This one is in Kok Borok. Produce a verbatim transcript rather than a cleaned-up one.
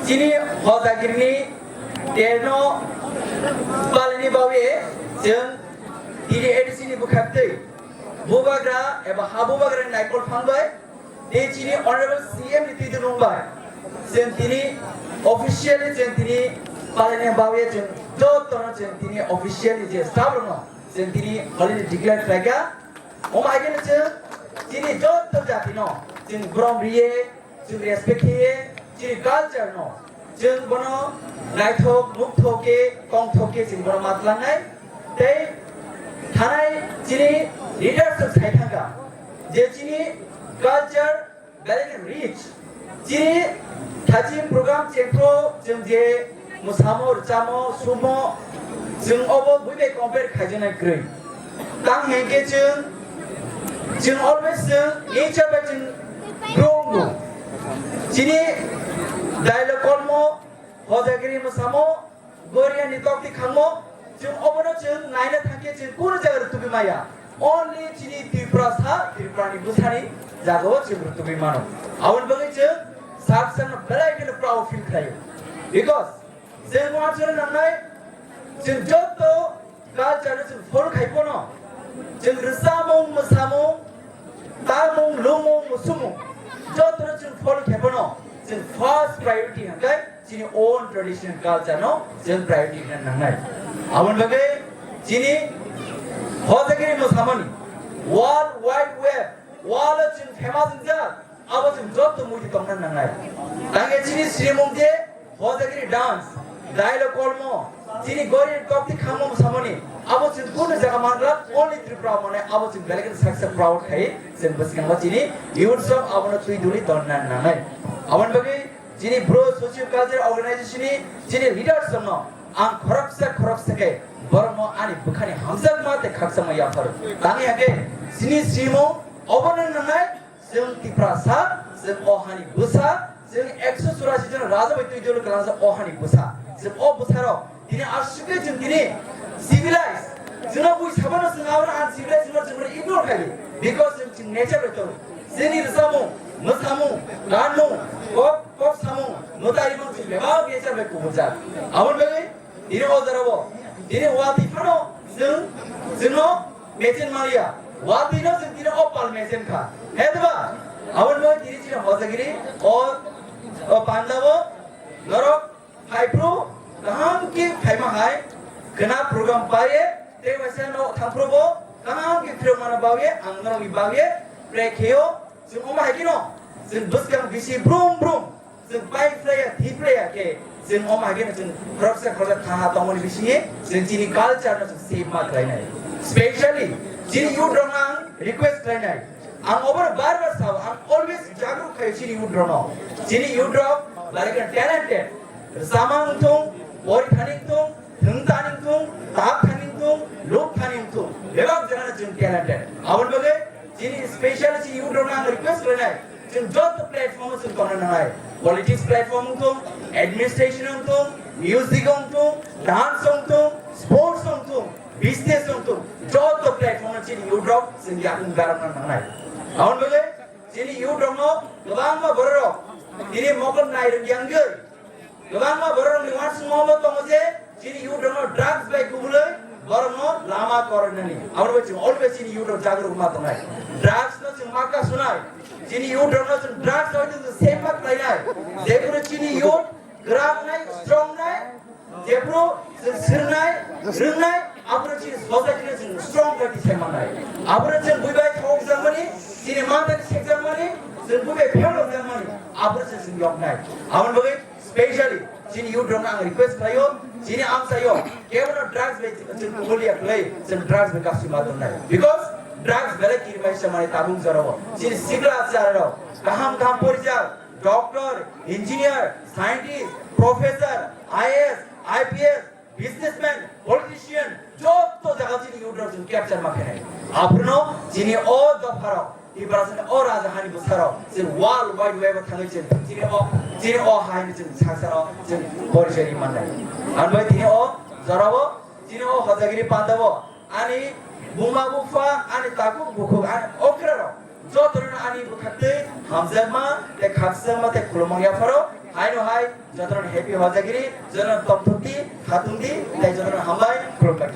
Chini Hojagiri ni terno palini bawi chwng T D A D C ni bwkhaktwi bubagra eba ha bubagra ni naikol phang bai tei chini Honorable C M ni twi dwrung bai chwng tini officially chwng tini palini bawi chwng jotono chwng tini officially je staff rokno chwng tini holiday declare khlaikha. Omo hai khe chwng chini joto jati no chwng borom riye, chwng respect khe, chini culture no, chwng bono naithok, nukthok khe, tongthok khe chwng bono matlangnai. Tei thanai chini leaders rok sai thangkha je chini culture belai khe rich. Chini thaching program chengkho chwng je mwsamo, rwchamo, sumo, chwng obo buibai compare khaijaknai kwrwi. Tang hinkhe chwng, chwng always chwng nature bai chwng grow wngo. Chini dialogue kolmo, Hojagiri mwsamo, Goriani tokti khangmo, chwng obono chwng naina thangkhe chwng kunu jaga rwtugwi maya. Only chini Tripura sa, Tripura ni bwsani jagao chwng rwtugwi mano. Aboni bagwi chwng sak sakno belai kheno proud feel khlaio. Because chwng uansukna nangnai, chwng joto culture no chwng follow khai phano, chwng rwchapmung, mwsamung, tamung, lumung, musumung, jotono chwng follow khai phano, chwng first priority hwnkhe chini own traditional culture no chwng priority hwnna nangnai. Aboni bagwi chini Hojagiri mwsamani World Wide Web wall o chwng famous wngjak. Abo chwng joto muitu tongna nangnai. Tangkhe chini srimung je Hojagiri dance, dialogue kolmo, chini Goriani tokti khangmo mwsamani, abo chwng kunu jaga manglak, only Tripura mane, abo chwng belai kheno saksa proud khai, chwng bwskango chini youth rok abono twi duli tonna nangnai. Aboni bagwi chini bro socio cultural organization ni chini leaders rokno ang khoroksa khoroksa khe borokno ani bwkhani hamjakma tei khakchangma yapharo. Tangwi hakhe chini srimung obono nangnai. Chwng Tiprasa, chwng o hani bwsa, chwng ekso churasi jon raja bai twi dolo kwlangjak o hani bwsa. Chwng o bwsarok tini aswkhe chwng tini civilized. Chwngno bui sabano chwng abono uncivilized hwnba chwngno ignore khaidi. Because chwng, chwng nature bai tongo. Chini rwchapmung, mwsamung, ganmung, kok, kok samung, mwtarimung chwng bebak nature bai kubuljak. Aboni bagwi Tini o jora o, tini watwi phano chwng, chwngno mechine maliya. Watwino chwng tini o pal mechine kha. He diba? Aboni bagwi tini chini Hojagiri o, o pandao norok phaiphru kaham khe phaima hai khwna program paiye tei waisa no thangphrubo kaham khe phirok mano bagwi ang norokni bagwi pray kheyo. Chwng omo hai kheno chwng bwskang bisi brum brum chwng pai phlaiya, thi phlaiya khe chwng omo hai kheno chwng khoroksa khoroksa thaha tongmani bisingo chwng chini culture no chwng save ma khlainai. Specially chini youth rok ang request khlainai. Ang obono bar bar sao, ang always jagrut khaio chini youth rok no. Chini youth rok belai kheno talented. Rwchapmung wngthung, pori thani wngthung, thwng thani wngthung, tap thani wngthung, luk thani wngthung, bebak jagano chwng talented. Aboni bagwi chini special chini youth rokno ang request khlainai, chwng joto platform o chwng tongna nangnai. Politics platform wngthung, administration wngthung, music wngthung, dance wngthung, sports wngthung, business wngthung, joto platform o chini youth rok chwng yakung berokna nangnai. Aboni bagwi chini youth rokno kwbangma bororok tini mokol nai rwngya wngwi Kwbangma bororokni uansukma bo tongo je chini youth rokno drugs bai kubulwi borokno lama korinani. Aboni bai chwng always chini youth rok jagruk ma tongnai. Drugs no chwng ma kasunai. Chini youth rokno chwng drugs bai chwng save ma khlainai. Jephuru chini youth kwrak nai, strong nai, jephuru chwng swrwngnai, rwngnai, aphuru chini society no chwng strong khe tisai mannai. Aphuru chwng buibai thok jakmani, chini mantani sekjakmani, chwng buibai pherok jakmani, aphuru chwng chwng yoknai. Aboni bagwi Specially, chini youth rokno ang request khlaio, chini amchaio, kebono drugs bai chwng kubulia khlai, chwng drugs bai kasui ma tongnai. Because drugs belai kirimaisa mani tabuk jorao. Chini sikla charao, kaham kaham porijak, doctor, engineer, scientist, professor, I A S, I P S, businessman, politician, joto jaga chini youth rok chwng capture ma khainai. Aphuru no chini o dopharok, Tiprasa ni o raja hani bwsarok, chwng world wide web o thangwi chwng chini o, chini o haini chwng sangsaro chwng porichai ri mannai. Ang bai tini o jorao, chini o Hojagiri pandao, ani buma bupha, ani takhuk bukhuk, ani okrarok, jotono ani bwkhaktwi hamjakma, tei khakchangma, tei khulumung yapharo, Aino hai jotono happy hojagiri, jotono tongthokdi, khatungdi, tei jotono hambai, khulumbai.